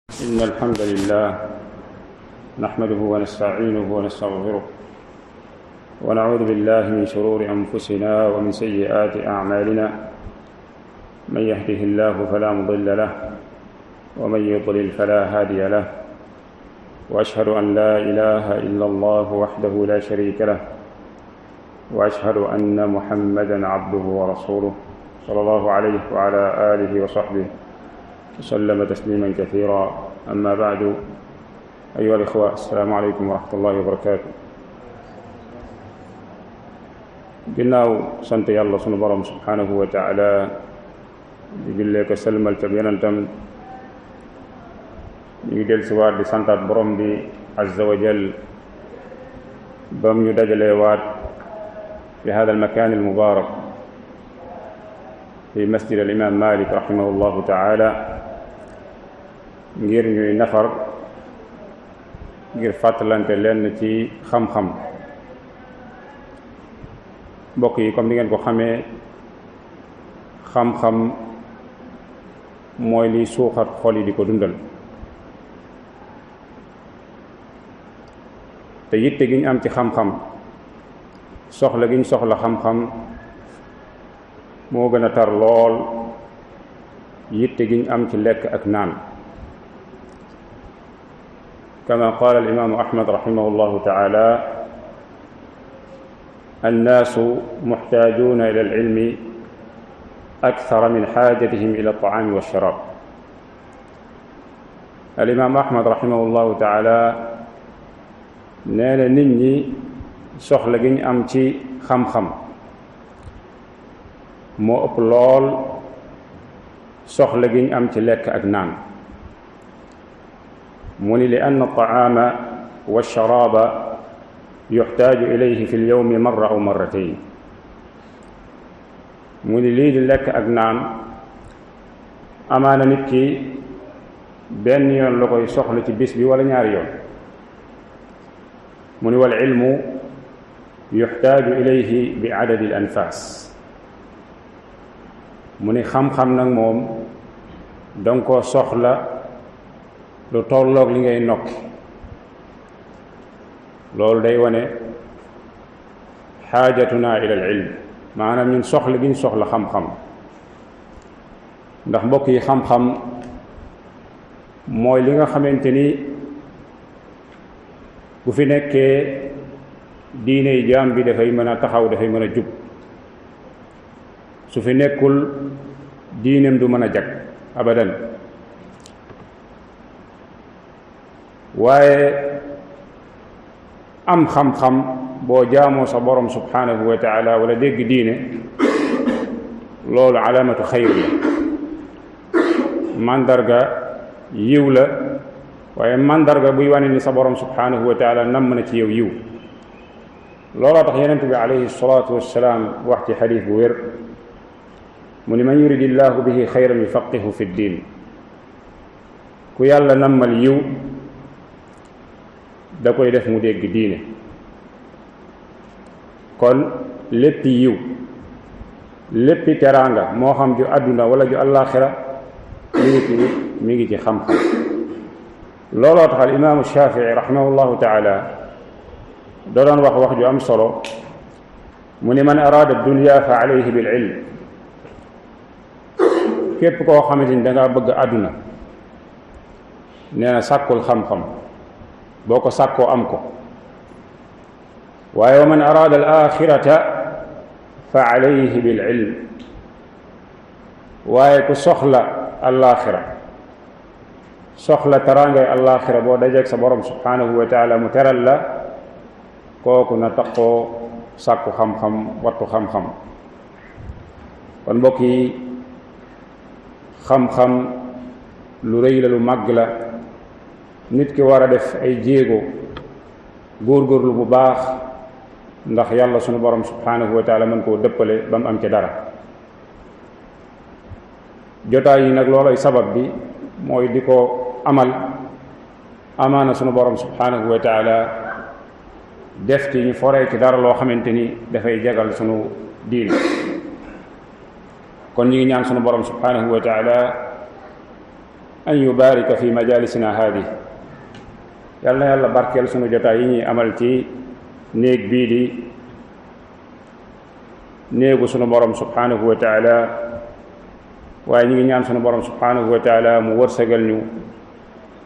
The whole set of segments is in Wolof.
إن الحمد لله نحمده ونستعينه ونستغفره ونعوذ بالله من شرور أنفسنا ومن سيئات أعمالنا. من يهده الله فلا مضل له ومن يضلل فلا هادي له، وأشهد أن لا إله إلا الله وحده لا شريك له، وأشهد أن محمدا عبده ورسوله صلى الله عليه وعلى آله وصحبه وسلم تسليما كثيرا. أما بعد، أيها الإخوة، السلام عليكم ورحمة الله وبركاته. ginnaaw sant yàlla sunu borom subhanahu wa taala di jullee ko selmal ca yonentam, ñu ngi del si waat di santaat borom bi azza wa jal bam ñu dajalee waat fi hada almakan almubarak fi masjid alimam Malik rahimahullahu taala ngir ñuy nafar ngir fàttalante lenn ci xam-xam. mbokk yi, comme ni ngeen ko xamee, xam-xam mooy liy suuxat xol yi di ko dundal, te yitte gi ñu am ci xam-xam, soxla gi ñu soxla xam-xam moo gën a tar lool yitte gi ñu am ci lekk ak naan. kama qaala al-imaamu Ahmad rahimahullahu taala: annaasu muxtaajuuna ila al-ilmi akthara min xaajatihim ila at-tacaami wash-sharaab. al-imaam Ahmad rahimahullahu taala nee na nit ñi soxla gi ñu am ci xam-xam moo ëpp lool soxla gi ñu am ci lekk ak naan. mu ni li anna at-tacaama wash-sharaaba yuxtaaju ilayhi fi lyowmi marra aw marratayn. mu ni lii di lekk ak naan amaana nit ki benn yoon la koy soxla ci bis bi wala ñaari yoon. mu ni wal ilmu yuxtaaju ilayhi bi adadi al anfaas. mu ni xam-xam nag moom danga koo soxla lu tolloog li ngay nokki. loolu day wane xaajatuna ila al ilm, maanaam ñun soxla gi ñu soxla xam-xam. ndax mbokk yi, xam-xam mooy li nga xamante ni bu fi nekkee diiney jaam bi dafay mën a taxaw, dafay mën a jub. su fi nekkul diineem du mën a jag abadan. waaye am xam-xam boo jaamoo sa borom subhanahu wa taala wala dégg diine, loolu alaamatu xayr la, mandarga yiw la, waaye mandarga buy wane ni sa borom subhanahu wa taala namm na ci yow yiw. looloo tax yonent bi alayhi salaatu wassalaam wax ci xadiis bu wér, mu ni man yuridi llahu bihi xayran yufaqihu fi ddin. ku yàlla nammal yiw da koy def mu dégg diine. kon léppi yiw, léppi teraanga, moo xam ju àdduna wala ju àllaaxira, mi ngi ci xam-xam. looloo tax al imaamu Shafii rahimahullahu taala doo doon wax ju am solo. mu ni man araada dunya fa alayhi bil ilm. képp koo xamante ni dangaa bëgg àdduna, nee na sàkkul xam-xam, boo ko sàkkoo am ko. waaye wa man araada al axirata fa alayhi bil ilm. waaye ku soxla al'axira, soxla taraangay al'axira, boo dajeeg sa borom subhanahu wa taala mu teral la, kooku na taqoo sàkku xam-xam, wattu xam-xam. kon mbokk yi, xam-xam lu rëy la, lu màgg la. nit ki war a def ay jéego, góorgóorlu bu baax, ndax yàlla sunu borom subhanahu wa taala mën koo dëppale ba mu am ci dara. jotaay yi nag loolay sabab bi mooy di ko amal. amaana sunu borom subhanahu wa taala def ci ñu foree ci dara loo xamante ni dafay jagal sunu diin. kon ñu ngi ñaan sunu borom subhanahu wa taala أن يبارك في مجالسنا هذه يالنا يالا باركيل سونو جوتاي ني amal ci néeg bii di néegu sunu borom subhanahu wa taala waaye ñu ngi ñaan sunu borom subhanahu wa taala mu wërsëgal ñu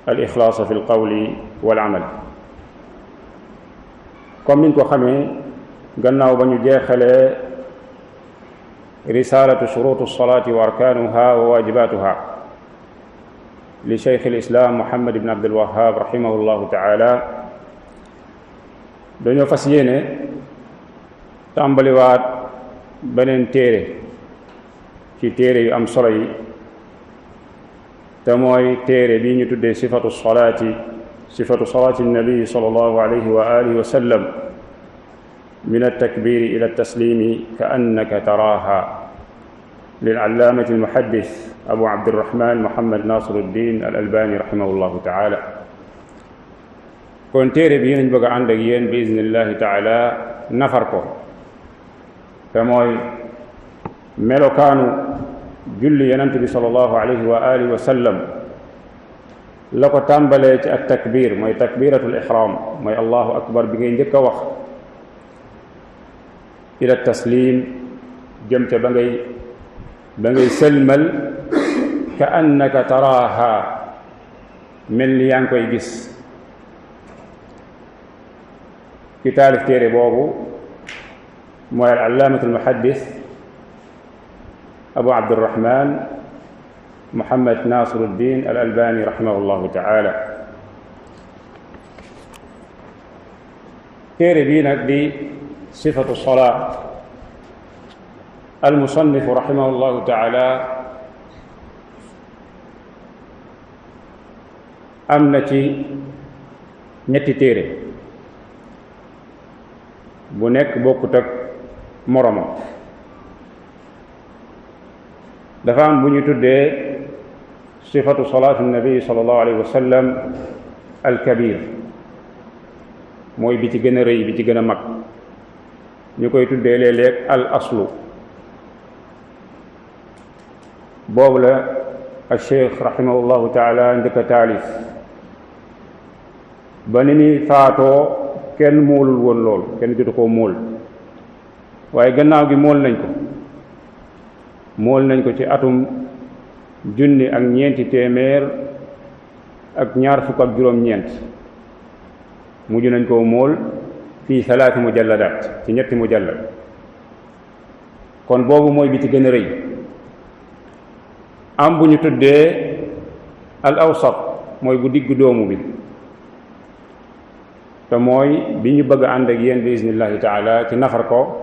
al ixlaasa fi l qawli wal amal comme niñ ko xamee gannaaw ba ñu jeexalee risalatu shurutu salaati wa arkaanuha wa waajibatuha li cheikh al islam muhammad ibn abdul wahab rahimahullahu taala dañoo fas yéene tàmbaliwaat beneen téere ci téere yu am solo yi te mooy téere bii ñu tuddee sifatu salaati nabi sallallahu alayhi wa alihi wa sallam min altakbiri ila altaslimi ka annaka taraaha للعلامة المحدث أبو عبد الرحمن محمد ناصر الدين الألباني رحمه الله تعالى kon téere bi nañ bëgg a ànd ak yéen bi iznillahi taala nafar ko te mooy melokaanu julli yonent bi sallallahu alayhi wa alihi wa sallam la ko tàmbalee ci ak takbir mooy takbiratul ihram mooy allahu akbar bi ngay njëkk a wax ila taslim jëm ca ba ngay sëlmal ka annaka taraaha mel ni yaa ngi koy gis ki taalif téere boobu mooy al allaamatu al muhaddis abu abdurrahman muhammad nasiruddin al albani rahimahullahu taala téere bii nag di sifatu salaa al musannifu rahimahullahu taala am na ci ñetti téere bu nekk bokkut ak moromam dafa am bu ñu tuddee sifatu salaatu nabi sallallahu alayhi wa sallam al kabir mooy bi ci gën a rëy bi ci gën a mag ñu koy tuddee léeg-léeg al aslu boobu la al cheikh rahimahullahu taala njëkk a taalif ba ni ni faatoo kenn moolul woon loolu kenn jotu koo mool waaye gannaaw gi mool nañ ko ci atum junni ak ñeenti téeméer ak ñaar fukk ak juróom-ñeent mujj nañ koo mool fii 3 mujalladaat ci ñetti mujallad kon boobu mooy bi ci gën a rëy am bu ñu tuddee al awsat mooy bu diggu doomu bi te mooy bi ñu bëgg a ànd ak yéen bi iznillahi taala ci nafar ko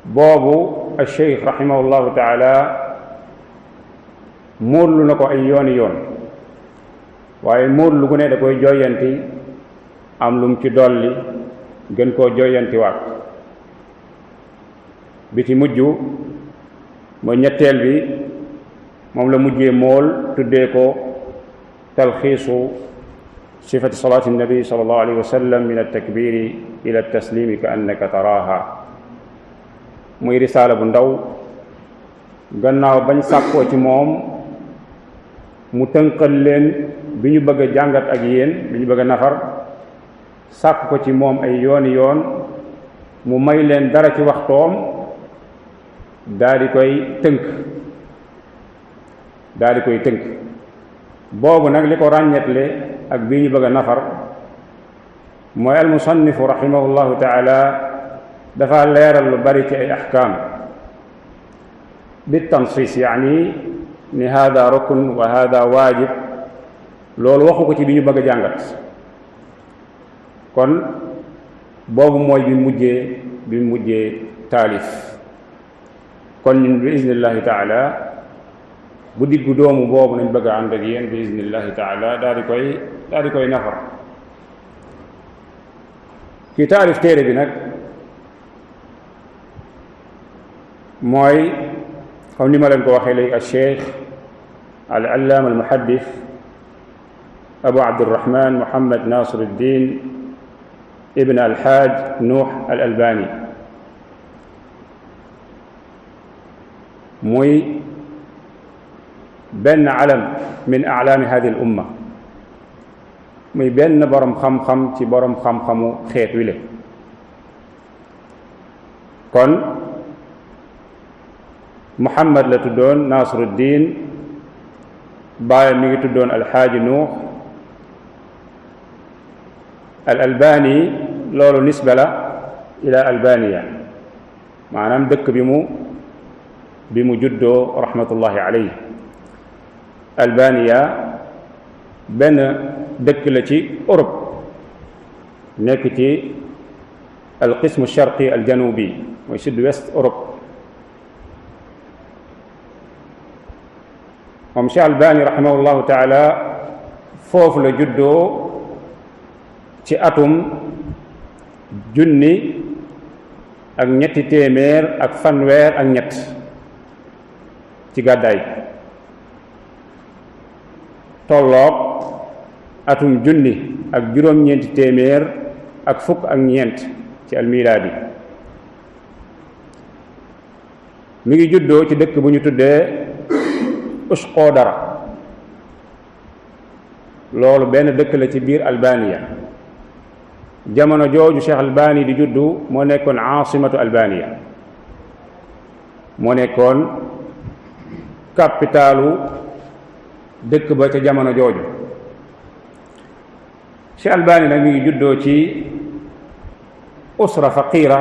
boobu al cheikh rahimahullahu taala móorlu na ko ay yooni yoon waaye móorlu gu ne da koy joyanti am lum ci dolli gën koo joyanti waat bi ci mujj mooy ñetteel bi moom la mujjee mool tuddee ko talxiisu sifati salaati nabi sallallahu alayhi wa sallam min altakbiri ila altaslimi ka annaka taraaha muy risaala bu ndaw gannaaw bañ sàkkoo ci moom mu tënqal leen bi ñu bëgg a jàngat ak yéen bi ñu bëgg a nafar sàkk ko ci moom ay yooni yoon mu may leen dara ci waxtoom daal di koy tënk boobu nag li ko ràññetle ak bii ñu bëgg a nafar mooy al musannifu rahimahullahu taala dafa leeral lu bari ci ay ahkaam bi tansis yaani ni hada rukn wa hada waajib loolu waxu ko ci bi ñu bëgg a jàngat kon boobu mooy bi mujjee taalif kon ñun bi iznillahi taala bu diggu doomu boobu nañ bëgg a ànd ak yéen bi iznillahi taala daal di koy nafar ki taalif téere bi nag mooy comme ni ma leen ko waxee léegi al cheikh al allaama al muhaddis abu abdurrahman muhammad nasiruddin ibn alhaaj nuux al albani muy benn alam min a'laami hadihi al umma muy benn borom xam-xam ci borom xam-xamu xeet wi le kon Muhammad la tuddoon Nasiruddin baayam mi ngi tuddoon alxaaji Nuux al albani loolu nisba la ila albaniya maanaam dëkk bi mu juddoo rahmatullahi alayhi albaniya benn dëkk la ci Europe nekk ci alqismu sharqi aljanubi mooy sud-ouest Europe moom Cheikh Albani rahimahullahu taala foofu la juddoo ci atum 1300 ci gàddaay tolloog atum 1900 ci almilaadi mi ngi juddoo ci dëkk bu ñu tuddee Ushqodara loolu benn dëkk la ci biir Albaniya jamono jooju Cheikh Albani di juddu moo nekkoon aasimatu Albaniya moo nekkoon capitalu dëkk ba ca jamono jooju Cheikh Albani nag mi ngi juddoo ci usra faqira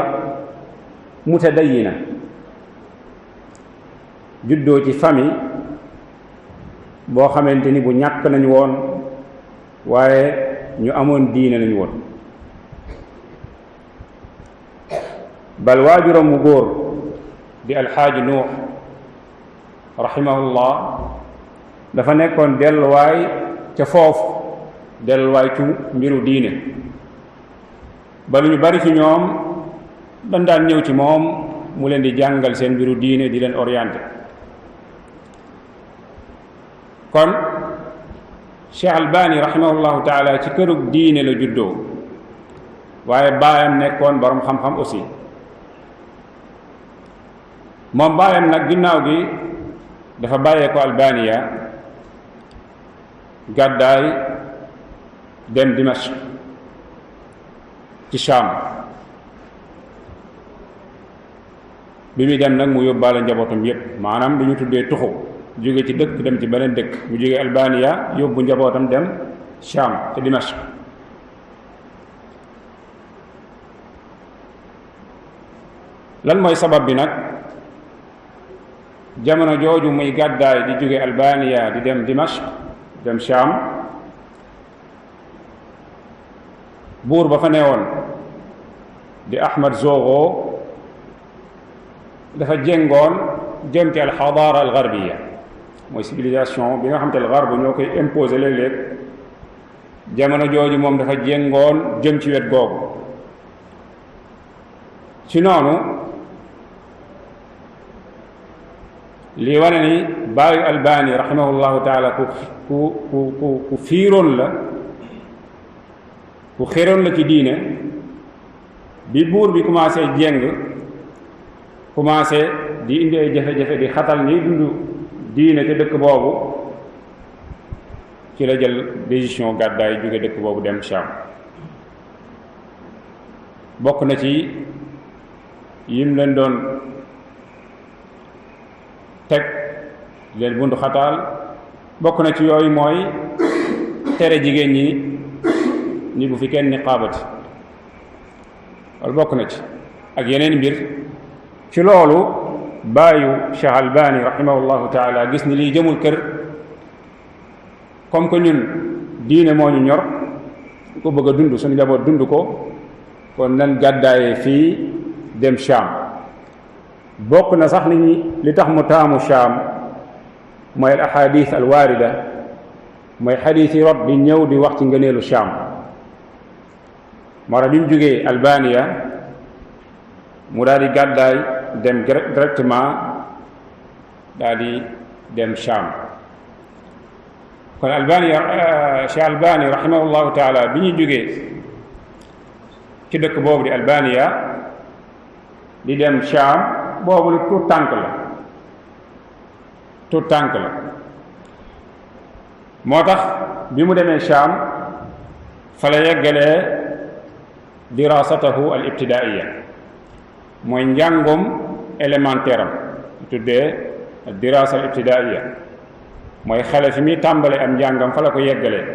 mutadayyina juddoo ci famille boo xamante ni bu ñàkk nañu woon waaye ñu amoon diine nañu woon bal waajuram mu góor di alxaaji Nuux rahimahullah dafa nekkoon delluwaay ca foofu delluwaay ci mbiru diine ba lu ñu bari ci ñoom dañ daan ñëw ci moom mu leen di jàngal seen mbiru diine di leen orienté kon Cheikh Albani rahimahullahu taala ci kërug diine la juddoo waaye baayam nekkoon borom xam-xam aussi moom baayam nag ginnaaw gi dafa bàyyee ko Albaniya gàddaay dem Dimashq ci Sham bi muy dem nag mu yóbbaale njabootam yépp maanaam lu ñu tuddee tuxu jóge ci dëkk dem ci beneen dëkk mu jóge Albaniya yóbbu njabootam dem Sham te Dimashq lan mooy sabab bi nag jamono jooju muy gàddaay di jóge Albaniya di dem Dimashq dem Sham buur ba fa newoon di Ahmad Zogo dafa jéngoon jëm ci alxadaara algarbiya mooy civilisation bi nga xam te ne garb ñoo koy imposer léeg-léeg jamono jooju moom dafa jéngoon jëm ci wet googu ci noonu lii wane ni baayu Albani rahimahullahu taala ku fiiroon la ku xéroon la ci diine bi buur bi commencé jéng commencé di indi ay jafe-jafe di xatal ñi dund diine te dëkk boobu ci la jël décision gàddaay jóge dëkk boobu dem Sham bokk na ci yim leen doon teg leen bundu xataal bokk na ci yooyu mooy tere jigéen ñi bu fi kenn niqaabati wala bokk na ci ak yeneen mbir ci loolu baayu Cheikh Albani rahimahullahu taala gis ni lii jëmul kër comme que ñun diine moo ñu ñor ko bëgg a dund suñu njaboot dund ko kon nan gàddaayee fii dem Sham bokk na sax li tax mu taamu Sham mooy al ahadith al waarida mooy xadiis yi rot di ñëw di wax ci ngëneelu Sham moo tax bi mu jógee Albaniya mu daal di gàddaay dem directement daal di dem Sham kon Albaniya Cheikh Albani rahimahullahu taala bi ñu jógee ci dëkk boobu di Albaniya di dem Sham boobu lu tuut tànk la moo tax bi mu demee Shaam fa la yeggalee dirasatahu al ibtidaiya mooy njàngum élémentaire am tuddee dirasa al ibtidaiya mooy xale fi muy tàmbale am njàngam fa la ko yeggalee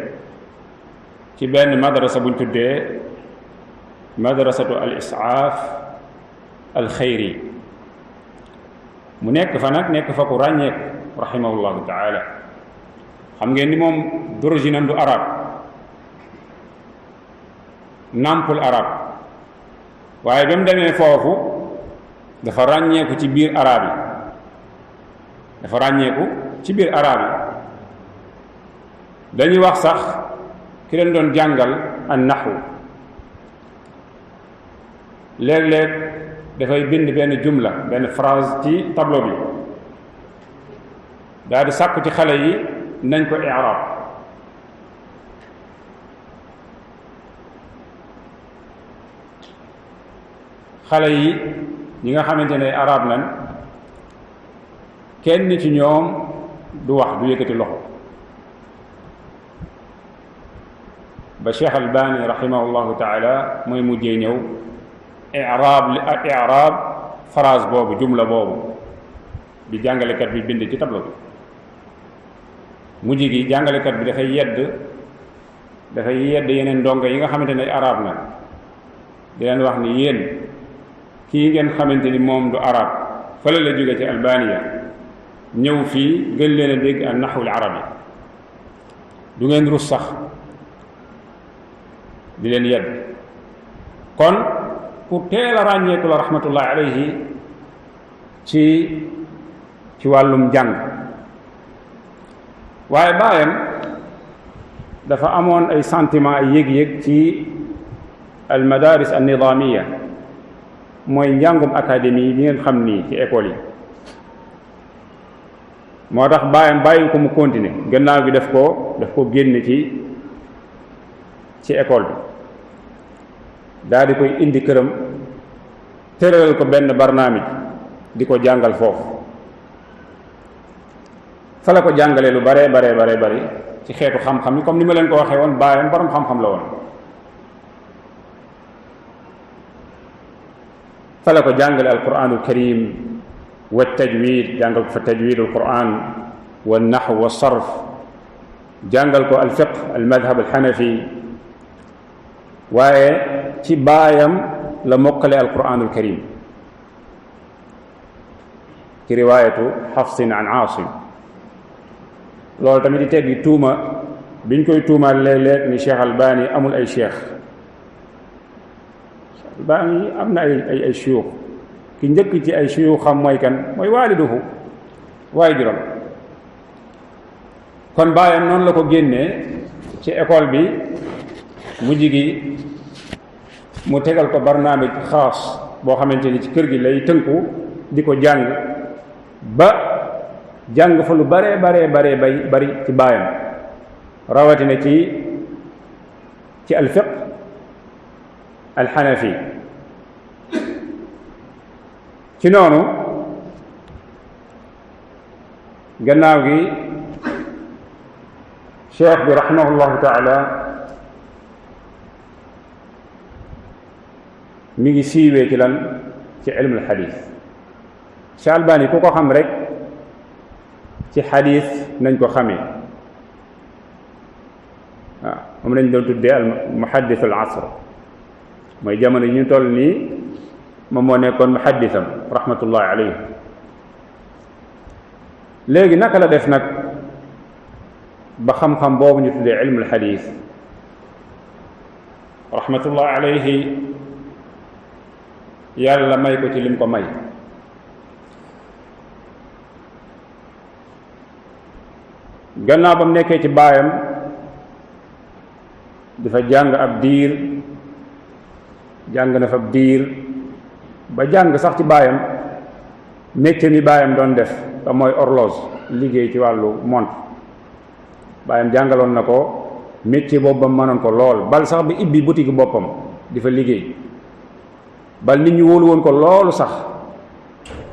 ci benn madrasa buñ tuddee madrasatu al isaaf al xayri mu nekk fa nag nekk fa ku ràññeeku rahimahullahu taala xam ngeen ni moom d'origine am du arab nampul arab waaye ba mu demee foofu dafa ràññeeku ci biir arab yi dafa ràññeeku ci biir arab yi dañuy wax sax ki leen doon jàngal an naxwu léeg-léeg dafay bind benn jumla benn phrase ci tableau bi daal di sàkku ci xale yi nañ ko i'rab xale yi ñi nga xamante ne arab nan kenn ci ñoom du wax du yëkkati loxo ba Cheikh Albani rahimahullahu taala mooy mujjee ñëw i'rab phrase boobu jumla boobu bi jàngalekat bi bind ci tableau bi mujj gi jàngalekat bi dafay yedd yeneen ndongo yi nga xamante ne arab na di leen wax ni yéen kii ngeen xamante ni moom du arab fële la jóge ci Albania ñëw fii gën leen a dégg an naxwul arabi du ngeen rus sax di leen yedd kon ku teel a ràññeeku la rahmatullahi alayhi ci wàllum jàng waaye baayam dafa amoon ay sentiment ay yëg-yëg ci al madaris an nidamiya mooy njàngum académie bi ngeen xam nii ci école yi moo tax baayam bàyyi ko mu continuer gannaaw gi daf ko génne ci école bi daal di koy indi këram tëralal ko benn barnaamij di ko jàngal foofu fa la ko jàngalee lu bare bari ci xeetu xam-xam yi comme ni ma leen ko waxee woon baayam borom xam-xam la woon fa la ko jàngale alquranul karim wa tajwid jàngal ko fa tajwidul quran wa naxw wa sarf jàngal ko al fiqh al madhab al xanafi waaye ci baayam la mokkale alquranul karim ci riwaayatu xafsin an aasim loolu tamit di teggi tuuma biñ koy tuumaal léeg-léeg ni Cheikh Albani amul ay cheikh Albani am na ay shuyuux ki njëkk ci ay shuyuux xam mooy kan mooy waaliduhu waaye juróom kon baayam noonu la ko génnee ci école bi mujj gi mu tegal ko barnaamij xaas boo xamante ni ci kër gi lay tënku di ko jàng ba jàng fa lu bari ci baayam rawatina ci al fiqh al xanafi ci noonu gannaaw gi cheikh bi rahimahullahu taala mi ngi siiwee ci lan ci ilmul xadis Cheikh Albani ku ko xam rek ci xadis nañ ko xamee waaw moom lañ doon tuddee al muhaddis al asr mooy jamono yi ñu toll nii moom moo nekkoon muhaddisam rahmatullahi alayhi léegi naka la def nag ba xam-xam boobu ñu tuddee ilmul xadis rahmatullahi alayhi yàlla may ko ci lim ko may gannaaw ba mu nekkee ci baayam dafa jàng ab diir jàng na fa ab diir ba jàng sax ci baayam métier mi baayam doon def te mooy horloge liggéey ci wàllu montre baayam jàngaloon na ko métier boobu ba mu mënoon ko lool bal sax bi ibbi boutique boppam di fa liggéey bal nit ñi wóolu woon ko loolu sax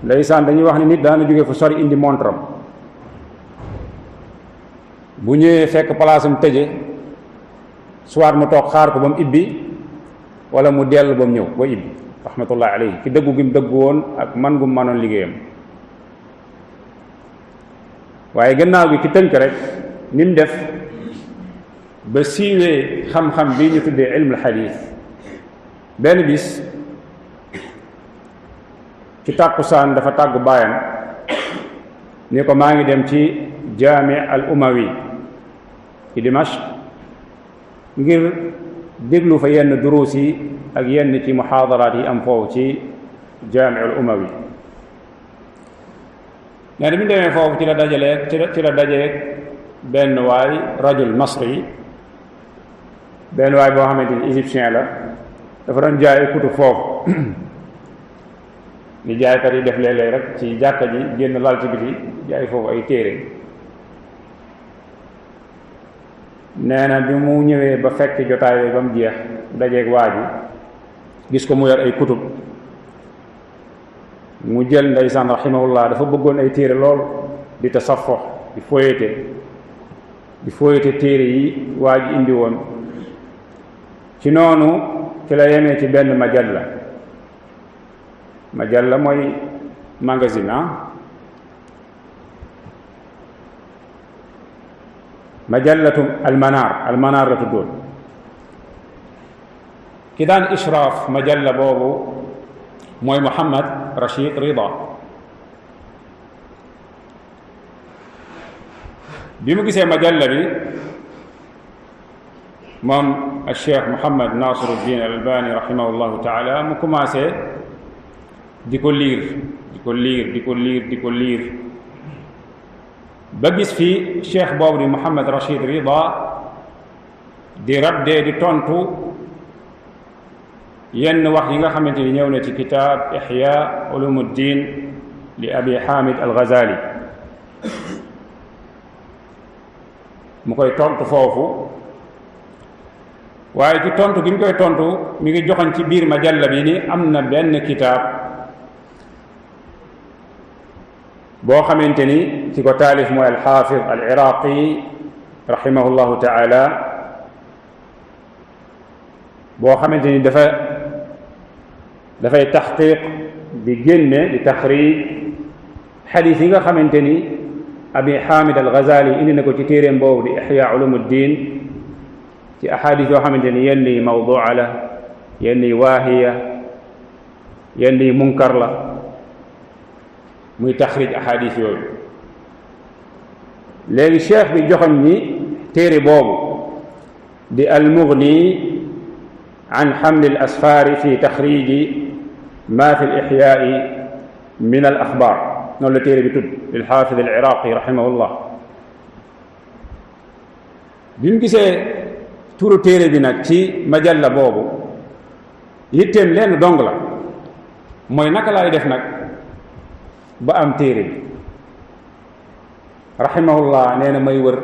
ndeysaan dañuy wax ni nit daana jóge fu sori indi montram bu ñëwee fekk palaasam tëje soit mu toog xaar ko ba mu ibbi wala mu dellu ba mu ñëw ba ibbi rahmatullah alayhi ki dëggu gi mu dëggu woon ak man gu mu mënoon liggéeyam. waaye gannaaw gi ci tënk rek ni mu def ba siiwee xam-xam bi ñu tuddee ilmul xadiis. benn bis ci tàkkusaan dafa tàggu baayam ni ko maa ngi dem ci jaami al umawi ci Dimashq ngir déglu fa yenn duruus yi ak yenn ci muhaadaraat yi am foofu ci jaami al umawi. nee na bi ñu demee foofu ci la dajaleeg benn waay rajul masri benn waay boo xamante ni égyptien la dafa doon jaay ay kutub foofu ni jaaykat yi def léeg-léeg rek ci jàkka ji génn lal ci biti jaay foofu ay téere. nee na bi mu ñëwee ba fekk jotaay yooyu ba mu jeex dajeeg waa ji gis ko mu yor ay kutub mu jël ndeysaan rahimahullah dafa bëggoon ay téere lool di tasaffox di fooyete téere yi waa ji indi woon. ci noonu ci la yemee ci benn majalla mooy magazine majallatu almanar la tuddoon. ki daan ishraaf majalla boobu mooy Muhammad Rashid Rida. bi mu gisee majalla bi moom Cheikh Muhammad Nasiruddin Albani rahimahullahu taala mu commencé di ko liir ba gis fi cheikh boobu di Muhammad Rashid Rida di raddee di tontu yenn wax yi nga xamante ni ñëw na ci kitaab Ihya Ulumuddin li Abi Hamid al-Ghazali. mu koy tontu foofu waaye ci tontu gi mu koy tontu mi ngi joxoñ ci biir majalla bi ni am na benn kitaab boo xamante ni ci ko taalif mooy alxaafid al iraqi rahimahullahu taala boo xamante ni dafay taxqiq di génne di taxrij xadis yi nga xamante ni abi hamid al ghazali indi na ko ci téeréem boobu di ihya ulumuddin ci ahadis yoo xamante ni yenn yi mawdua la yenn yi waahiya yenn yi munkar la muy taxrij ahadis yooyu. léegi cheikh bi joxoñ ni téere boobu di almughni an xamli al asfaari fi taxriji ma fi l ixyaai min al axbaar noonu la téere bi tudd lil xaafid al iraqi rahimahullah. bi mu gisee turu téere bi nag ci majalla boobu yitteem lenn dong la mooy naka laay def nag ba am téere bi. rahimahullah nee na may wër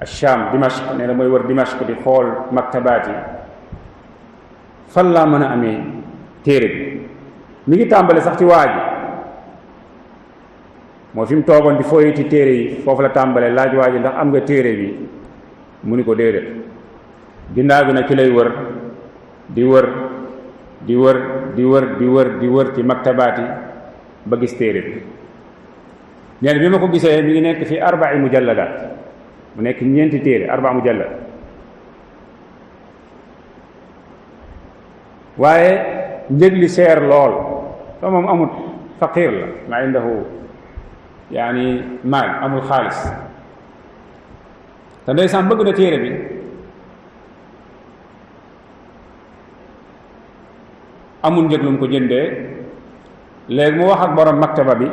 Sham Dimashq nee na may wër Dimashq di xool maktabaat yi fan laa mën a amee téere bi. mi ngi tàmbale sax ci waa ji moo fi mu toogoon di fooyiti téere yi foofu la tàmbale laaj waa ji ndax am nga téere bi mu ni ko déedéet. ginnaaw bi nag ci lay wër di wër di wër di wër di wër di wër ci maktabaat yi ba gis téere bi. ñeen bi ma ko gisee mi ngi nekk fi 4 mujalladaat mu nekk 4 téere 4 mujallad waaye njëg li seer lool te moom amul faqir la ma indahu yaani maal amul xaalis te ndeysaan bëgg na téere bi amul njëg lu mu ko jëndee. léegi mu wax ak borom maktaba bi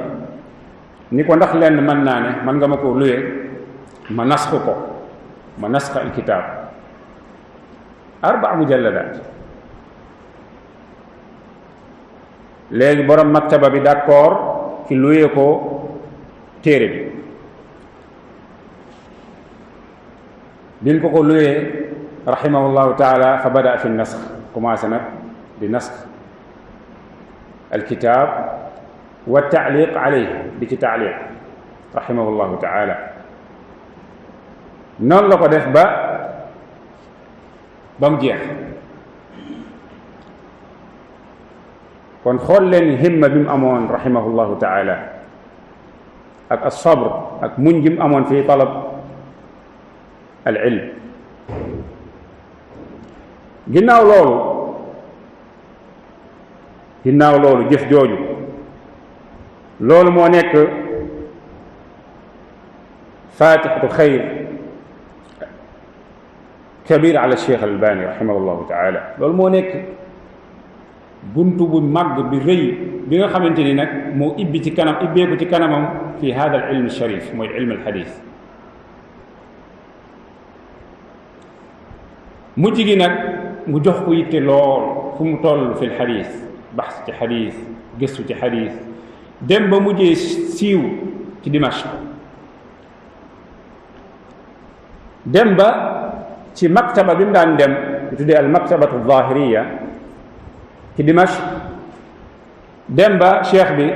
ni ko ndax lenn mën naa ne man nga ma ko luye ma nasx ko ma nasx al kitaab 4 mujalladaat. léegi borom maktaba bi d'accord ci luye ko téere bi. biñ ko luyee rahimahullahu taala fa bada fi nasx commencé nag di nasx al kitaab wa taaliq alayhi di ci taaliq rahimahullahu taala. noonu la ko def ba mu jeex. kon xool leen himma bi mu amoon rahimahullahu taala ak as-sabr ak muñ gi mu amoon fii talab al ilm. ginnaaw loolu jëf jooju loolu moo nekk fatixatu xayr kabir ala Cheikh Albani rahimahullahu taala. loolu moo nekk buntu bu màgg bi rëy bi nga xamante ni nag moo ibbeeku ci kanamam fi hada al ilm sharif mooy ilm al xadis. mujj gi nag mu jox ko yitte lool fu mu toll fi l xadis, baxs ci xadis, gëstu ci xadis, dem ba mujjee siiw ci Dimashq, dem ba ci maktaba bi mu daan dem ñu tuddee al maktabatu zahiriya ci Dimashq, dem ba cheikh bi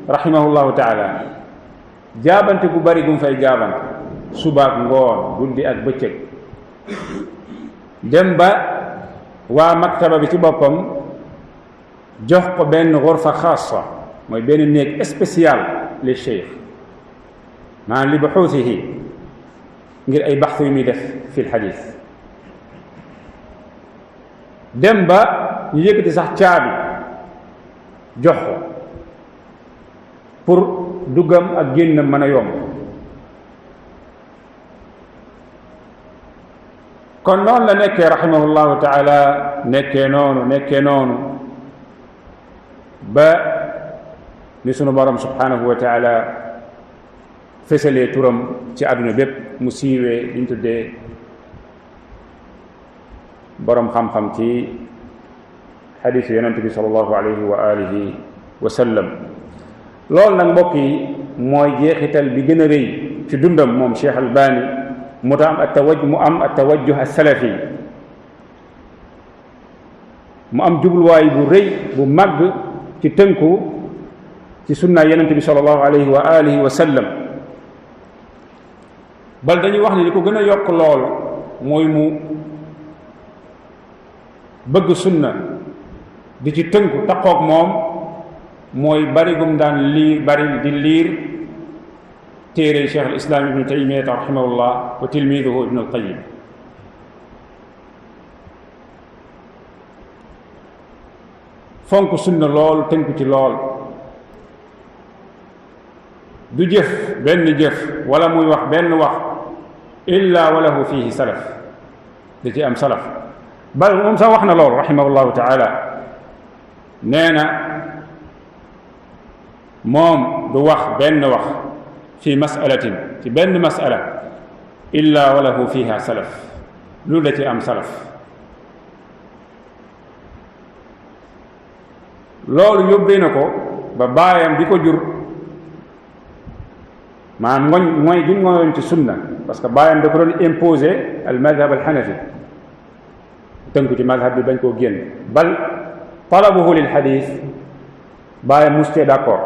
rahimahullahu taala jaabante gu bari gum fay jaabante subaak ngoon guddi ak bëccëg, dem ba waa maktaba bi ci boppam jox ko benn xurfa xaasa mooy benn néeg spécial li cheikh maanaam li buxuusihi ngir ay baxtu yu muy def fi l xadis. dem ba ñu yëkkati sax caabi jox ko pour duggam ak génnam mën a yomb. kon noonu la nekkee rahimahullahu taala nekkee noonu ba ni sunu borom subhanahu wa taala fësalee turam ci àdduna bépp mu siiwee liñ tuddee borom xam-xam ci xadiisu yonent bi sallallahu alayhi wa alihi wa sallam. loolu nag mbokk yi mooy jeexital bi gën a rëy ci dundam moom Cheikh Albani mu am at-tawajjuh as-salafi, mu am jubluwaay bu rëy bu màgg ci tënku ci sunna yonent bi sallallahu alayhi wa alihi wa sallam. bal dañuy wax ne li ko gën a yokk lool mooy mu bëgg sunna di ci tënku taqoog moom, mooy bari gum daan di liir téere cheikh al islam ibnu taymiyata rahimahullah wa tilmiduhu ibnu al qayyim. fonk sunna lool tënku ci lool, du jëf benn jëf wala muy wax benn wax illa walahu fihi salaf, da ci am salaf. bal moom sax wax na lool rahimahullahu taala, nee na moom du wax benn wax fi masalatin ci benn masala illa walahu fiha salaf, lu da ci am salaf. loolu yóbbee na ko ba baayam bi ko jur maanaam mooy gi ngoyoon ci sunna, parce que baayam da ko doon imposer al madhab al hanafi, tënku ci madhab bi bañ koo génn. bal talabuhu lil xadis baayam mustee d'accord,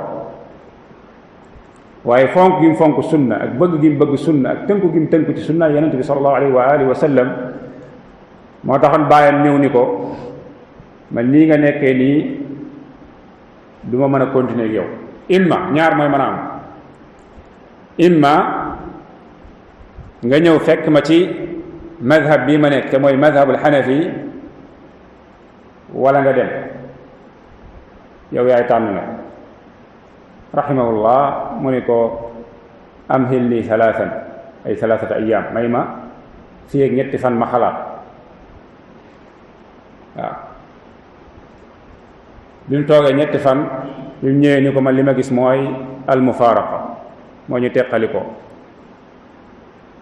waaye fonk gi mu fonk sunna ak bëgg gi mu bëgg sunna ak tënku gi mu tënku ci sunna yonent bi sallallahu alayhi wa alihi wa sallam moo taxoon baayam ñëw ni ko man nii nga nekkee nii du ma mën a continuer ak yow. imma ñaar mooy mën a am, imma nga ñëw fekk ma ci madhab bii ma nekk te mooy madhabul xanafi, wala nga dem yow yaay tànn na. rahimahullah mu ne ko amhil li thalathata ayyam, may ma fii ak ñetti fan ma xalaat. waaw bi mu toogee ñetti fan bi mu ñëwee ni ko man li ma gis mooy almufaaraqa, moo ñu teqali ko,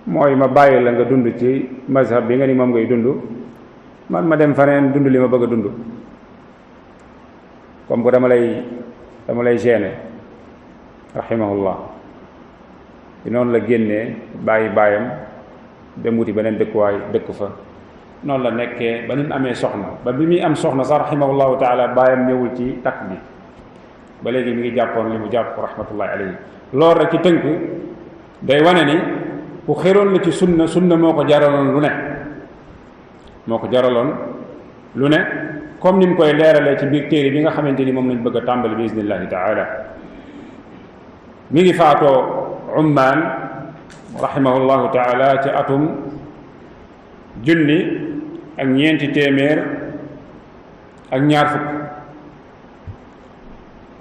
mooy ma bàyyi la nga dund ci mazhab bi nga ni moom ngay dund, man ma dem faneen dund li ma bëgg a dund, comme que dama lay gêner. rahimahullah noonu la génnee bàyyi baayam dem wuti beneen dëkkuwaay dëkk fa. noonu la nekkee ba ni mu amee soxna, ba bi muy am soxna sax rahimahullahu taala baayam ñëwul ci takk bi, ba léegi mi ngi jàppoon li mu jàpp rahmatullahi alayhi. loolu rek ci tënk day wane ni ku xéroon la ci sunna moo ko jaraloon lu ne comme ni mu koy leeralee ci biir téere bi nga xamante ni moom lañ bëgg a tàmbali bi iznillahi taala. mi ngi faatoo Ummaan rahimahullahu taala ci atum 1400 ak ñaar fukk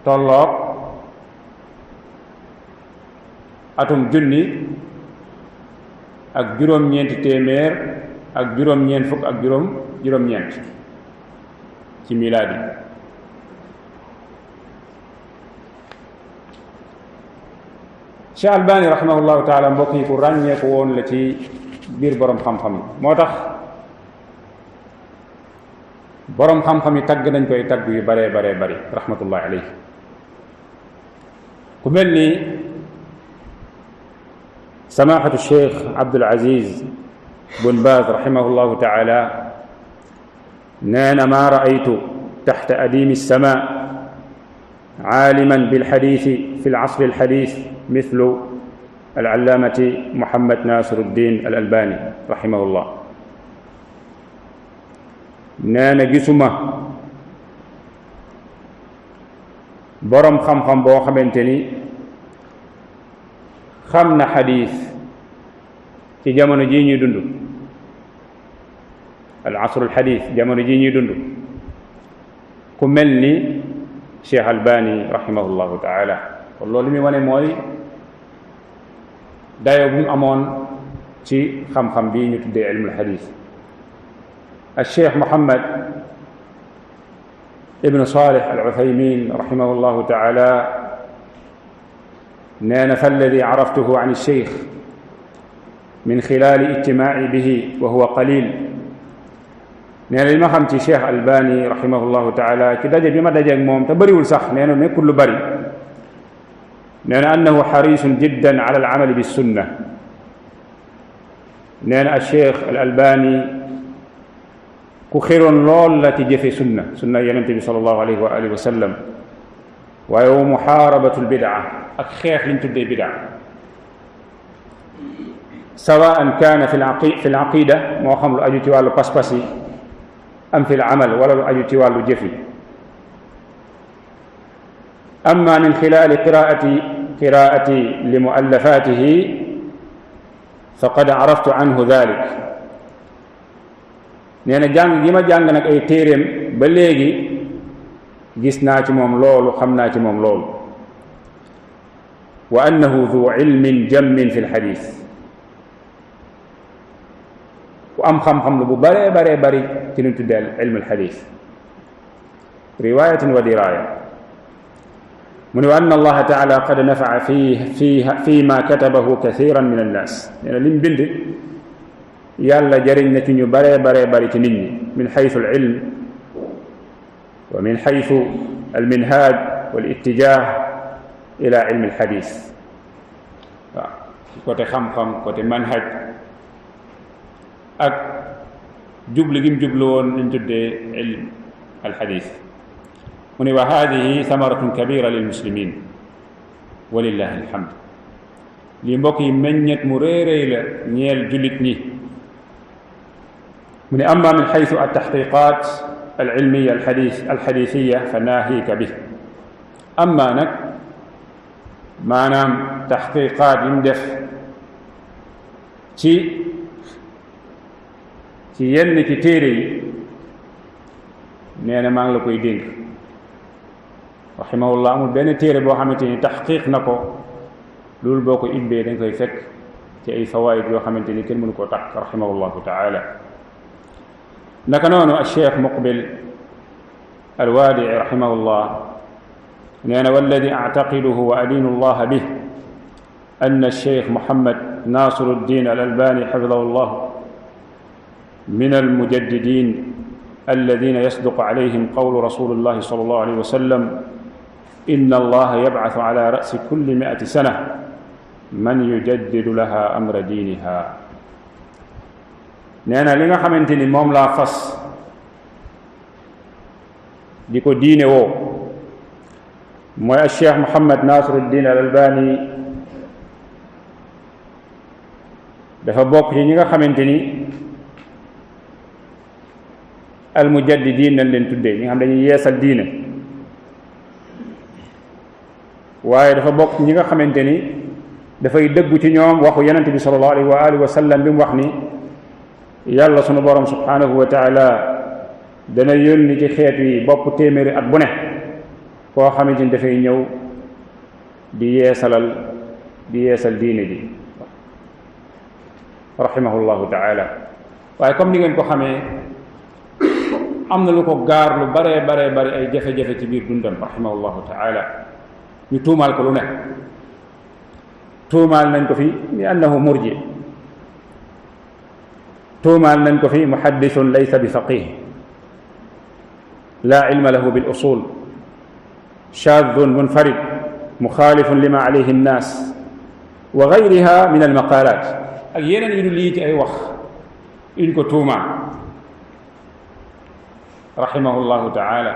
tolloog atum 1000 ak juróom-ñeenti téeméer ak juróom-ñeent fukk ak juróom-ñeent ci milaadi. Cheikh Albani rahimahullahu taala mbokk yi ku ràññeeku woon la ci biir boroom xam-xam yi, moo tax boroom xam-xam yi tagg nañ koy tagg yu baree bari rahmatullahi alayhi. ku mel ni samaahatu Cheikh Abdul Aziz bun Baaz rahimahullahu taala nee na maa raaytu taxta adiimi as-samaa aaliman bilxadiisi fi al-asri al-xadiis mithlu al-allaamati Muhammad Naasiruddin al-Albani rahimahullah. nee na gisuma boroom xam-xam boo xamante ni xam na xadiis ci jamono jii ñuy dund, al-asrul xadiis, jamono jii ñuy dund, ku mel ni Cheikh Albani rahimahullahu taala. kon loolu mi wane mooy dayo bu mu amoon ci xam-xam bii ñu tuddee ilmul xadiis. al Cheikh Muhammad ibn Salih al-Uthaymin rahimahullahu taala nee na falladi araftuhu an al-cheikh min xilaali ijtimaaci bihi wa huwa qalil. nee na li ma xam ci Cheikh Albani rahimahullahu taala ci daje bi ma dajeeg moom te bëriwul sax, nee na nekkul lu bëri. nee na annahu xarisun jiddan ala al-amali bis-sunna. nee na al-Cheikh al-Albani ku xéroon lool la ci jëfe sunna yonente bi sallallahu alayhi wa alihi wa sallam, waaye wa muxaarabatul bidaa, ak xeex liñ tuddee bidaa, sawaan kaana fi al-aqida, moo xam lu aju ci wàllu pas-pas yi, am fi al-amal, wala lu aju ci wàllu jëf yi. amma min xilaali qiraati li muallafatihi faqad araftu anhu dalik. nee na jàng gi ma jàng nag ay téeréem ba léegi gis naa ci moom loolu, xam naa ci moom loolu. wa annahu du ilmin jammin fi lxadis, ku am xam-xam lu bu baree bari ci lu ñu tuddee ilmu alxadis, riwayatin wa diraya. mu ne wa anna allaha taala qad nafaa fi ma katabahu kathiran min annas. nee na lim bind yàlla jëriñ na ci ñu baree bari ci nit ñi, min xaytu al ilm wa min xaytu al minhaj wal ittijah ila ilmi al xadis. waaw côté xam-xam, côté manhaj, ak jublu gi mu jublu woon liñ tuddee ilm al xadis. mu ne wa hadihi samaratun kabira lil muslimin walillahi alhamd. lii mbokk yi meññet mu réeréy la ñeel jullit ñi. mu ne amma min xaytu altaxqiqat alilmiya alxadisiya fa naahiika bi. amma nag maanaam taxqiqaat yi mu def ci yenn ci téere yi, nee na maa ngi la koy dénk. rahimahullah amul benn téere boo xamante ni taxqiq na ko loolu boo ko ibbee dañ koy fekk ci ay fawaid yoo xamante ni kenn mënu koo takk rahimahullahu taala. naka noonu al-Cheikh Muqbil al-Waadi'i rahimahullah nee na walladi actaqiduhu wa adiinu allaha bih anna al-Cheikh Muhammad Naasiruddin al-Albani xafidahu llah min al-mujaddidin alladina yasduqu alayhim qawlu rasulillahi sallallahu alayhi wa sallam inna allaha yabcasu ala rasi kulli 100 sana man yujaddidu laha amra diiniha. nee na li nga xamante ni moom laa fas di ko diine woo mooy al Cheikh Muhammad Naasiruddin al Albani dafa bokk ci ñi nga xamante ni al mujaddidiin nañ leen tuddee ñi nga xam dañuy yeesal diine, waaye dafa bokk ñi nga xamante ni dafay dëggu ci ñoom waxu yonent bi sallallahu alayhi wa alihi wa sallam bi mu wax ni yàlla sunu borom subhanahu wa taala dana yónni ci xeet wi bopp téeméeri at bu ne koo xamante ni dafay ñëw di yeesal diine ji rahimahullahu taala. waaye comme ni ngeen ko xamee am na lu ko gaar lu bare ay jafe-jafe ci biir dundam rahimahullahu taala. ñu tuumaal ko lu ne, tuumaal nañ ko fi ni annahu murji, tuumaal nañ ko fi muhaddisun laysa bi faqih la ilma lahu bil usul, shaadun munfarid muxaalifun lima alayhi nnaas wa gayriha min al maqaalaat, ak yeneen yu dul lii ci ay wax yuñ ko tuumaal rahimahullahu taala.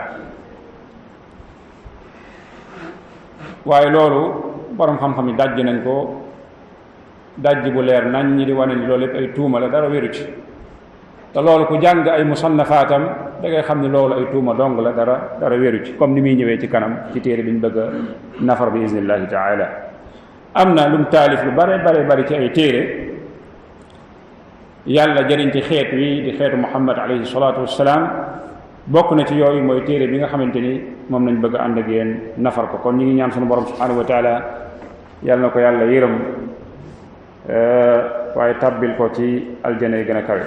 waaye loolu borom xam-xam yi dajj nañ ko dajj bu leer nañ ñi di wane ni loolu lépp ay tuuma la, dara wéru ci. te loolu ku jàng ay musannafaatam da ngay xam ni loolu ay tuuma dong la, dara wéru ci, comme ni muy ñëwee ci kanam ci téere bi ñu bëgg a nafar bi iznillahi taala. am na lu mu taalif lu bari ci ay téere yàlla jëriñ ci xeet wi di xeetu Muhammad alayhi salaatu wassalaam. bokk na ci yooyu mooy téere bi nga xamante ni moom lañ bëgg a ànd ak yéen nafar ko. kon ñu ngi ñaan sunu borom subhanahu wa taala yàlla na ko yàlla yërëm waaye tàbbil ko ci aljana yi gën a kawe.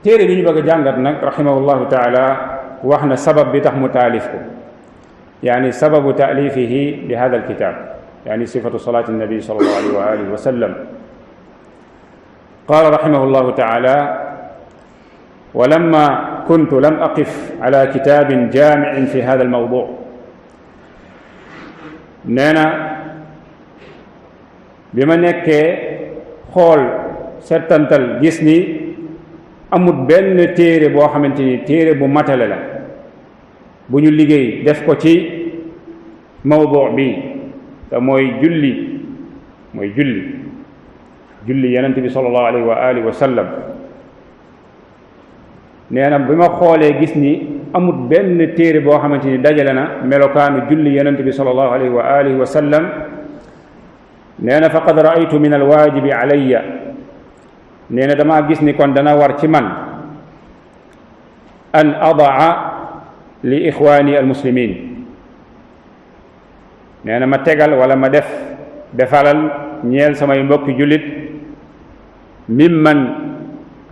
téere bi ñu bëgg a jàngat nag rahimahullahu taala wax na sabab bi tax mu taalif ko, yaani sababu taalifihi bi hada alkitab, yaani sifatu salaati nabi sallallahu alayhi wa alihi wa sallam. قال رحمه الله تعالى: ولما كنت لم أقف على كتاب جامع في هذا الموضوع. nee na bi ma nekkee xool settantal gis ni amut benn téere boo xamante ni téere bu matale la bu ñu liggéey def ko ci mawdu bi te mooy julli yonent bi sallallahu alayhi wa alihi wa sallam. nee na bi ma xoolee gis ni amut benn téere boo xamante ni dajale na melokaanu julli yonent bi sallallahu alayhi wa alihi wa sallam. nee na faqad raaytu min alwaajibi alayya, nee na damaa gis ni kon dana war ci man an adaa li ixwaani almuslimin, nee na ma tegal wala ma defalal ñeel samay mbokki jullit mimman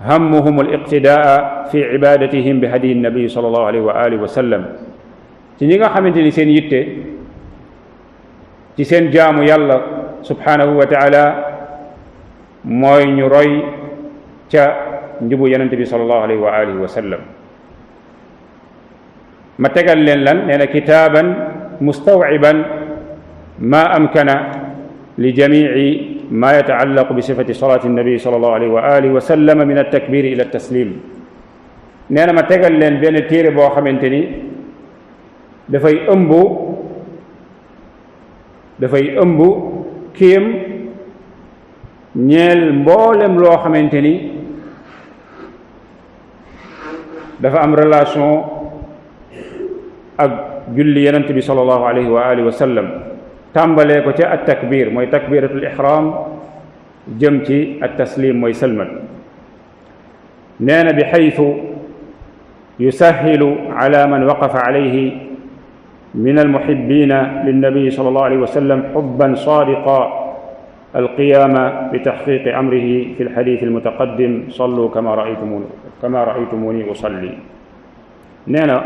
hammuhum al-iqtidaa fi ibadatihim bi hadiyi nabi sallallahu alayhi wa alihi wa sallam, ci ñi nga xamante ni seen yitte ci seen jaamu yàlla subhanahu wa taala mooy ñu roy ca njubu yonente bi sallallahu alayhi wa alihi wa sallam. ma tegal leen lan, nee na kitaaban mustawiban ma amkana li jamici ma yataallaqu bi sifati salati nabi sallallahu alayhi wa alihi wa sallam min altakbir ila taslim. nee na ma tegal leen benn téere boo xamante ni dafay ëmb kéem ñeel mboolem loo xamante ni dafa am relation ak julli yonent bi sallallahu alayhi wa alihi wa sallam, tàmbalee ko ca at takbir mooy takbiratul ihram jëm ci at taslim mooy salmal. nee na bi xaytu yusahilu ala man waqafa alayhi min almuhibbina linnabi sallallahu alayhi wa sallam xubban sadiqa alqiyama bi taxqiqi amrihi fi alxadith almutaqaddim sallu kama raaytumuni usalli. nee na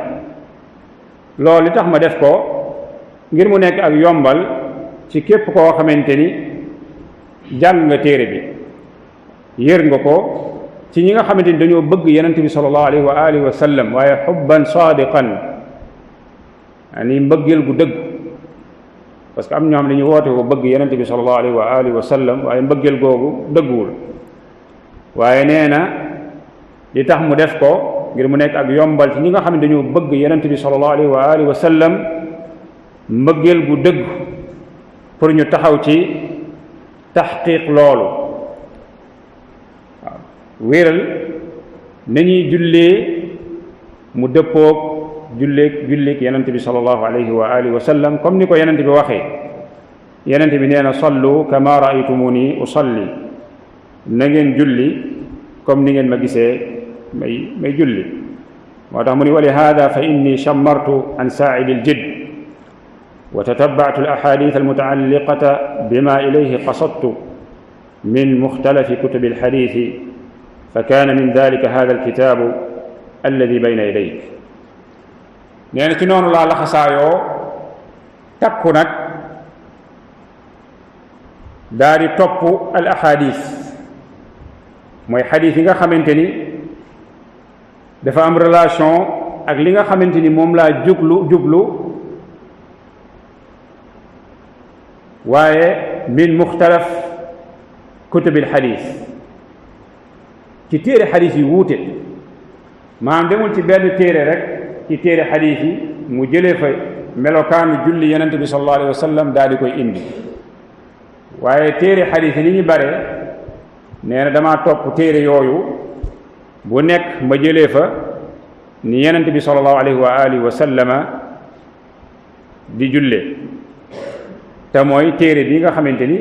loolu li tax ma def ko ngir mu nekk ak yombal ci képp koo xamante ni jàng nga téere bi, yër nga ko ci ñi nga xamante ni dañoo bëgg yonent bi sallallahu alayhi wa alihi wa sallam, waaye xubban sadiqan, ani mbëggeel gu dëgg. parce que am ñoo xam ne ñu woote ko bëgg yonent bi sallallahu alayhi wa alihi wa sallam, waaye mbëggeel googu dëgguwul. waaye nee na li tax mu def ko ngir mu nekk ak yombal ci ñi nga xam ne dañoo bëgg yonent bi sallallahu alayhi wa alihi wa sallam mbëggeel gu dëgg, pour ñu taxaw ci taxqiq loolu waaw wéeral nañuy jullee mu dëppoog julleeg yonent bi sallallahu alayhi wa alihi wa sallam comme ni ko yonent bi waxee yonent bi nee na sallu kama raaytumuni usalli na ngeen julli comme ni ngeen ma gisee may julli moo tax mu ni wa li hada fa inni chammartu an saa'idi aljidd wa tatabactu alahadith almutaalliqata bima ilayhi qasadtu min muxtalafi kutubi alxadithi fa kaana min dalika hada alkitaabu alladi bayna yadayk nee na ci noonu laa laxasaayoo takku nag daa di topp al ahadith mooy xadis yi nga xamante ni dafa am relation ak li nga xamante ni moom laa jublu waaye min muxtalaf kutubil xadis ci téere xadis yi wuute maanaam demul ci benn téere rek ci téere xadis yi mu jëlee fa melokaanu julli yonent bi sallallahu alayhi wa sallam daal di koy indi waaye téere xadis yi ni ñu bare nee na damaa topp téere yooyu bu nekk ma jëlee fa ni yonent bi sallallahu alayhi wa alihi wa sallama di julle te mooy téere bi nga xamante ni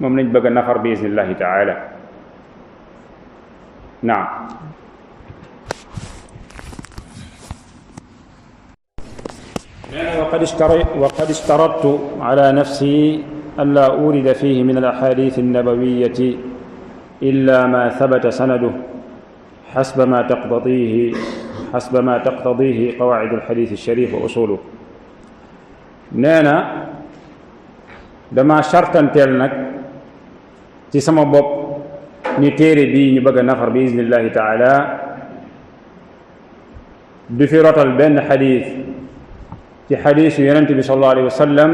moom lañ bëgg a nafar bi iznillahi taala naam وقد اشترطت على نفسي ألا أورد فيه من الأحاديث النبوية إلا ما ثبت سنده حسب ما تقتضيه قواعد الحديث الشريف وأصوله نانا dama shartanteel nag ci sama bopp ni téere bii ñu bëgg a nafar bi iznillahi taala du fi rotal benn xadis ci xadisu yonente bi sallallahu alayhi wa sallam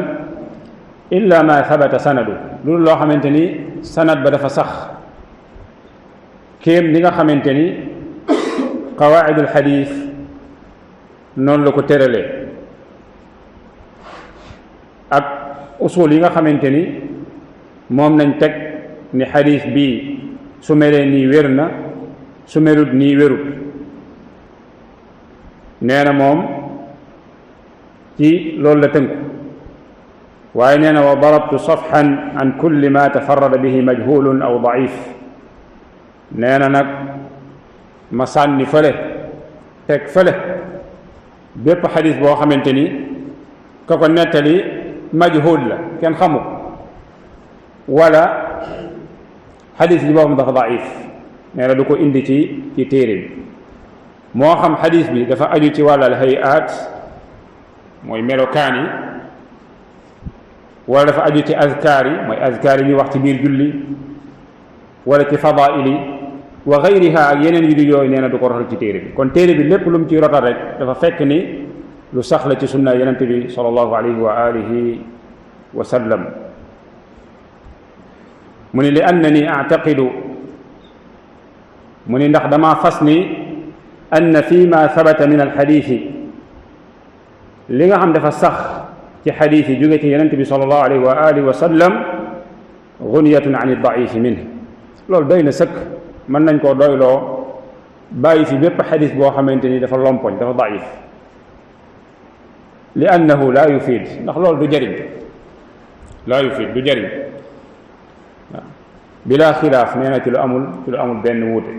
illa ma thabata sanadu loolu loo xamante ni sanad ba dafa sax kéem li nga xamante ni qawaidul xadis noonu la ko tëralee ak usul yi nga xamante ni moom nañ teg ni xadis bii su melee nii wér na su melut nii wérut nee na moom ci loolu la tënku waaye nee na wa darabtu safhan an kulli ma tafarrada bihi majhulun aw daif nee na nag ma sànni fële teg fële bépp xadis boo xamante ni ka ko nettali majhul la kenn xamu wala xadis bi boo xam dafa daif nee na du ko indi ci téere bi moo xam xadis bi dafa aju ci wàllal hayaat mooy melokaan yi wala dafa aju ci azkaar yi mooy azkaar yi ñuy wax ci biir julli wala ci fadail yi wa gayriha ak yeneen yu di yooyu nee na du ko rotal ci téere bi kon téere bi lépp lu mu ci rotal rek dafa fekk ni lu sax la ci sunna yonent bi sallallahu alayhi wa alihi wa sallam mu ni li annani a'taqidu mu ni ndax damaa fas ni anna fi ma thabata min alxadiisi li nga xam dafa sax ci xadiis yi jóge ci yonent bi sallallahu alayhi wa alihi wa sallam gunyatun an ad-da'if minh loolu doy na sëkk mën nañ koo doyloo bàyyi fi bépp xadis boo xamante ni dafa lompoñ dafa daif li annahu laa yufiid ndax loolu du jëriñ laa yufiid du jëriñ waaw bilaa xilaaf nee na ci lu amul benn wuute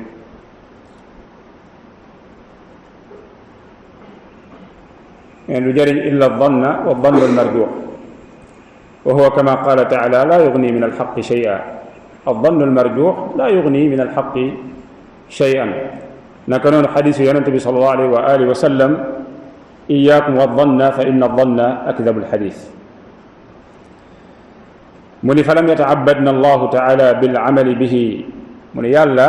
nee du jëriñ illa danna wa dannu almarjuux wa huwa kama qaala taala laa yugni min alxaqi shay'a الظن المرجوح لا يغني من الحق شيئا نكنون حديث النبي صلى الله عليه وآله وسلم إياكم والظن فإن الظن أكذب الحديث من فلم يتعبدنا الله تعالى بالعمل به من يالا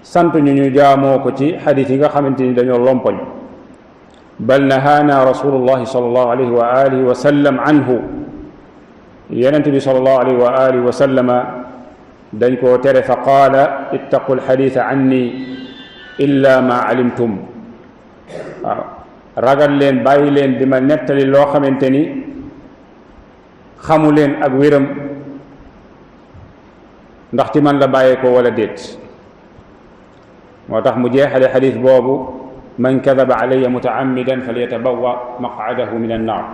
سنت ñu jaamoo ko ci xadis yi nga xamante ni dañoo lompoñ bal nahaana rasulullahi sallallahu alayhi wa alihi wa sallam anhu yonent bi sallallahu alayhi wa alihi wa sallama dañ koo tere fa qaala ittaqu alxadisa anni illa ma alimtum waaw ragal leen bàyyi leen di ma nettali loo xamante ni xamu leen ak wéram ndax ci man la bàyyeekoo wala déet moo tax mu jeexale xadis boobu man kadaba alayya mutaammidan falyatabawwa maq'adahu min annaar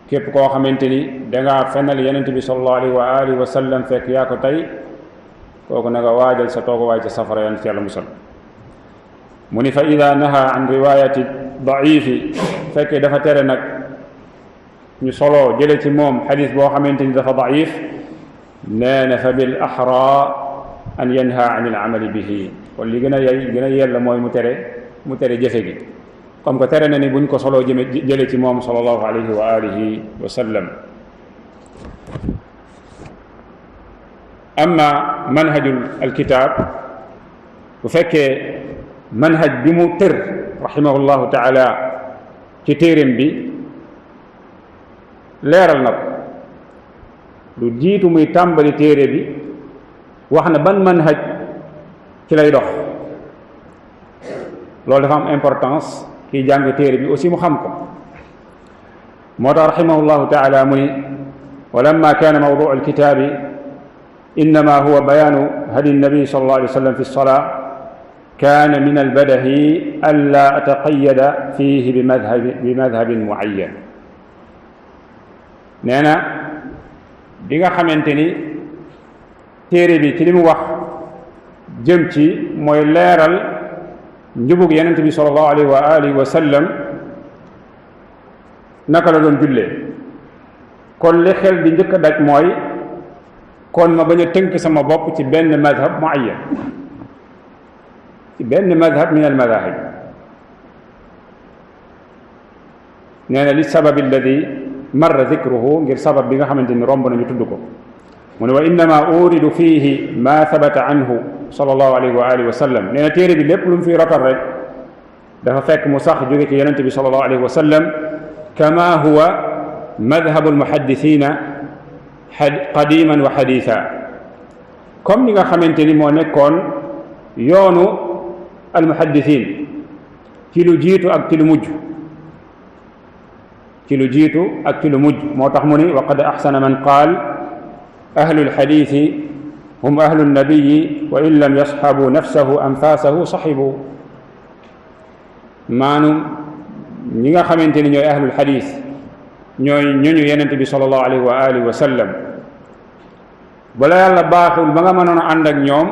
képp koo xamante ni dangaa fenal yonent bi sallallahu alayhi wa alihi wa sallam fekk yaa ko tey kooku na nga waajal sa tooguwaay ca safara yan ci yàlla musal mu ni fa ida naha an riwayati daifi fekkee dafa tere nag ñu soloo jële ci moom xadis boo xamante ni dafa daif nee na fa bil axra an yanha an il amali bihi kon li gën a yella mooy mu tere jëfe gi comme que tere na ni buñ ko soloo jële ci moom sallallahu alayhi wa alihi wa sallam amma manhajul alkitab bu fekkee manhaj bi mu tër rahimahullahu taala ci téeréem bi leeral na ko lu jiitu muy tàmbali téere bi wax na ban manhaj ci lay dox loolu dafa am importance kiy jàng téere bi aussi mu xam ko moo tax rahimahullahu taala mu ni wa lamma kaana mawduu alkitaabi innama huwa bayaanu hadi nabi sallallahu alayhi wa sallam fi lsolaa kaana min albadahi an laa ataqayada fiihi bi madhabin muayyan nee na bi nga xamante ni téere bi ci li mu wax jëm ci mooy leeral njubug yonent bi sallallahu alayhi wa alihi wa sallam naka la doon jullee kon li xel di njëkk a daj mooy kon ma bañ a tënk sama bopp ci benn madhab muayyan ci benn madhab min al madahib nee na li sabab alladi marra dikruhu ngir sabab bi nga xamante ni romb nañu tudd ko mu ne wa innama uridu fihi ma thabata anhu sallallahu alayhi wa alihi wa sallam nee na téere bi lépp lu mu fiy rotal rek dafa fekk mu sax jóge ci yonente bi sallallahu alayhi wa sallam kama huwa madhabu almuhaddithina qadiman wa haditha comme ni nga xamante ni moo nekkoon yoonu almuhaddithin ci lu jiitu ak ci lu mujj ci lu jiitu ak ci lu mujj moo tax mu ni wa qad ahsana man qaal ahlu alhadithi hum ahlu nabiyi wa in lam yasxabu nafsahu anfasahu saxibu maanum ñi nga xamante ni ñooy ahlul xadis ñooy ñuñu yenente bi sallallahu alayhi wa alihi wa sallam bala yàlla baaxul ba nga mënoon a ànd ak ñoom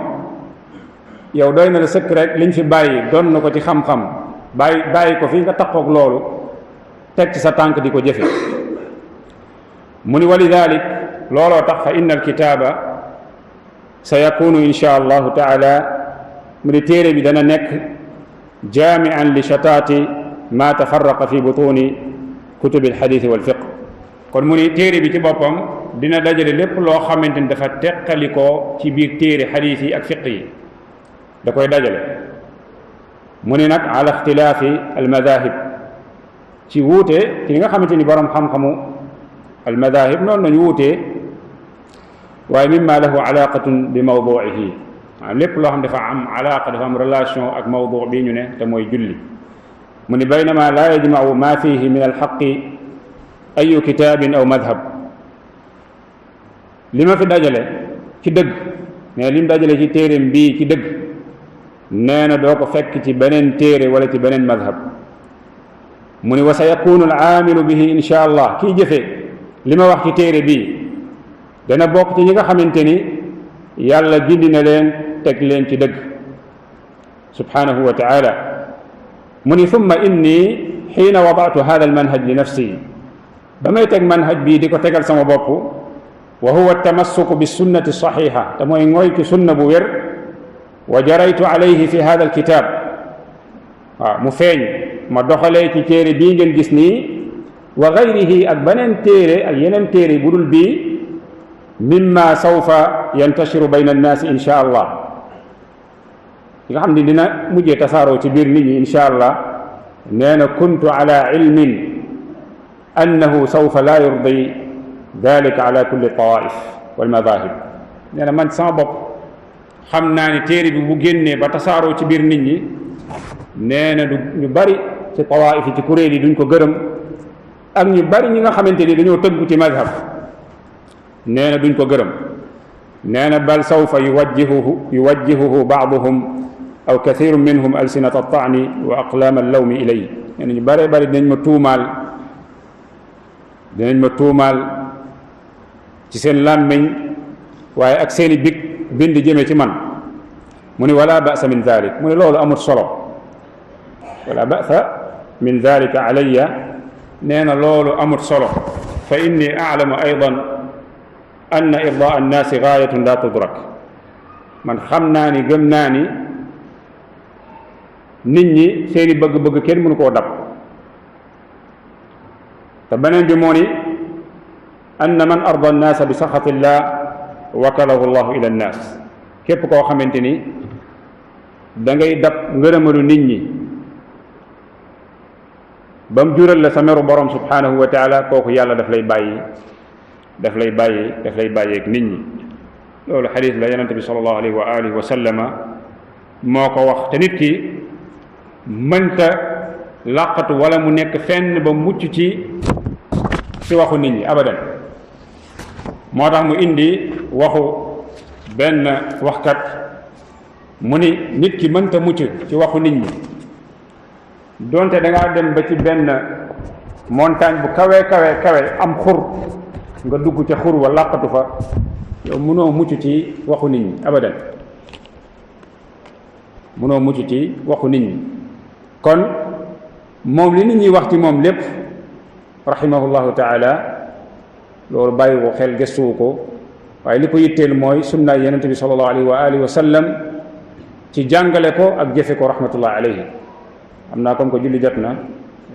yow doy na la sëkk rek liñ fi bàyyi doon na ko ci xam-xam bàyyi ko fi nga taqoog loolu teg ci sa tànk di ko jëfe mu ni walidalik looloo tax fa inna alkitaaba sa yakunu insha allahu taala mu ni téere bi dana nekk jaamian li shataati ma tafarraqa fi butuni kutubi alxadith walfiq kon mu ni téere bi ci boppam dina dajale lépp loo xamante ni dafa teqalikoo ci biir téere xadiis yi ak fiq yi da koy dajale mu ni nag ala ixtilaafi almadahib ci wuute ci li nga xamante ni borom xam-xamu almadahib noonu nañu wuutee waaye mimma lahu alaqatun bi mawduihi waaw lépp loo xam dafa am alaqa dafa am relation ak mawdu bii ñu ne te mooy julli mu ni baynama la yajmau ma fihi min alxaqi ayu kitaabin aw madhab li ma fi dajale ci dëgg mais li mu dajale ci téeréem bii ci dëgg nee na doo ko fekk ci beneen téere wala ci beneen madhab mu ni wa sa yakunu al aamilu bihi insha allah kii jëfe li ma wax ci téere bii dana bokk ci ñi nga xamante ni yàlla gindi na leen teg leen ci dëgg subhanahu wa taala mu ni thumma inni xiina wadatu hada al manhaj li nafsi ba may teg manhaj bii di ko tegal sama bopp wa huwa tamassuku bi sunnati saxixa te mooy ngooy ci sunna bu wér wa jaraytu alayhi fi hada al kitab waaw mu feeñ ma doxalee ci téere bii ngeen gis nii wa gayrihi ak beneen téere ak yeneen téere bu dul bii mimma sawfa yantashiru bayna annaasi insha allah yi nga xam ne dina mujjee tasaaroo ci biir nit ñi insha allah nee na kuntu ala ilmin annahu sawfa la yurdi dalika ala kulli tawaif wal madahib nee na man sama bopp xam naa ne téere bi bu génnee ba tasaaroo ci biir nit ñi nee na du ñu bari ci tawaif yi ci kuréel yi duñ ko gërëm ak ñu bari ñi nga xamante ni dañoo tënku ci madhab nee na duñ ko gërëm nee na bal sawfa yuwajjihuhu baaduhum aw kathiru minhum alsinata at-ta'ni wa aqlam al-lawmi ilay nee na ñu bari bari dinañ ma tuumaal ci seen làmmiñ waaye ak seeni bind jëme ci man mu ne wala ba'sa min dhalik mu ne loolu amul solo wala ba'sa min dhalika alayya nee na loolu amul solo fa inni a'lamu aydan anna irdaa annaasi gaayatun la tudrak man xam naa ni gëm naa ni nit ñi seeni bëgg-bëgg kenn mënu koo dab te beneen bi moo ni anna man arda annaasa bi saxatillah wakalahu llahu ila annaas képp koo xamante ni da ngay dab ngërëmalu nit ñi ba mu jural la sa meru borom subhanahu wa taala kooku yàlla daf lay bàyyeeg nit ñi loolu xadis la yonente bi sallallahu alayhi wa alihi wa sallama moo ko wax te nit ki mënta làqatu wala mu nekk fenn ba mucc ci waxu nit ñi abadan moo tax mu indi waxu benn waxkat mu ni nit ki mënta mucc ci waxu nit ñi donte da ngaa dem ba ci benn montagne bu kawe am xur nga dugg ca xur wa làqatu fa yow mënoo mucc ci waxu nit ñi abadan mënoo mucc ci waxu nit ñi kon moom li nit ñi wax ci moom lépp rahimahullahu taala loolu bàyyi ko xel gëstuwu ko waaye li ko yitteel mooy sunna yonent bi sallallahu alayhi wa alihi wa sallam ci jàngale ko ak jëfe ko rahmatullah alayhi am naa comme que julli jot na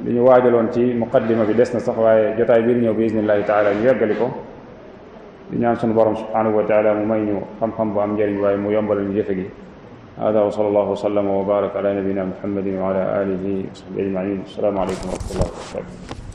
li ñu waajaloon ci muqaddima bi des na sax waaye jotaay biir ñëw bi iznillahi taala ñu yeggali ko di ñaan sunu borom subhanahu wa taala mu may ñu xam-xam bu am njëriñ waaye mu yombalal ñu jëfe gi hada wa sallallahu wa sallama wa baraka ala nabina muhammadin wa ala alihi wa sahbihi ajmain assalamu alaykum wa rahmatullahi wa barakatuh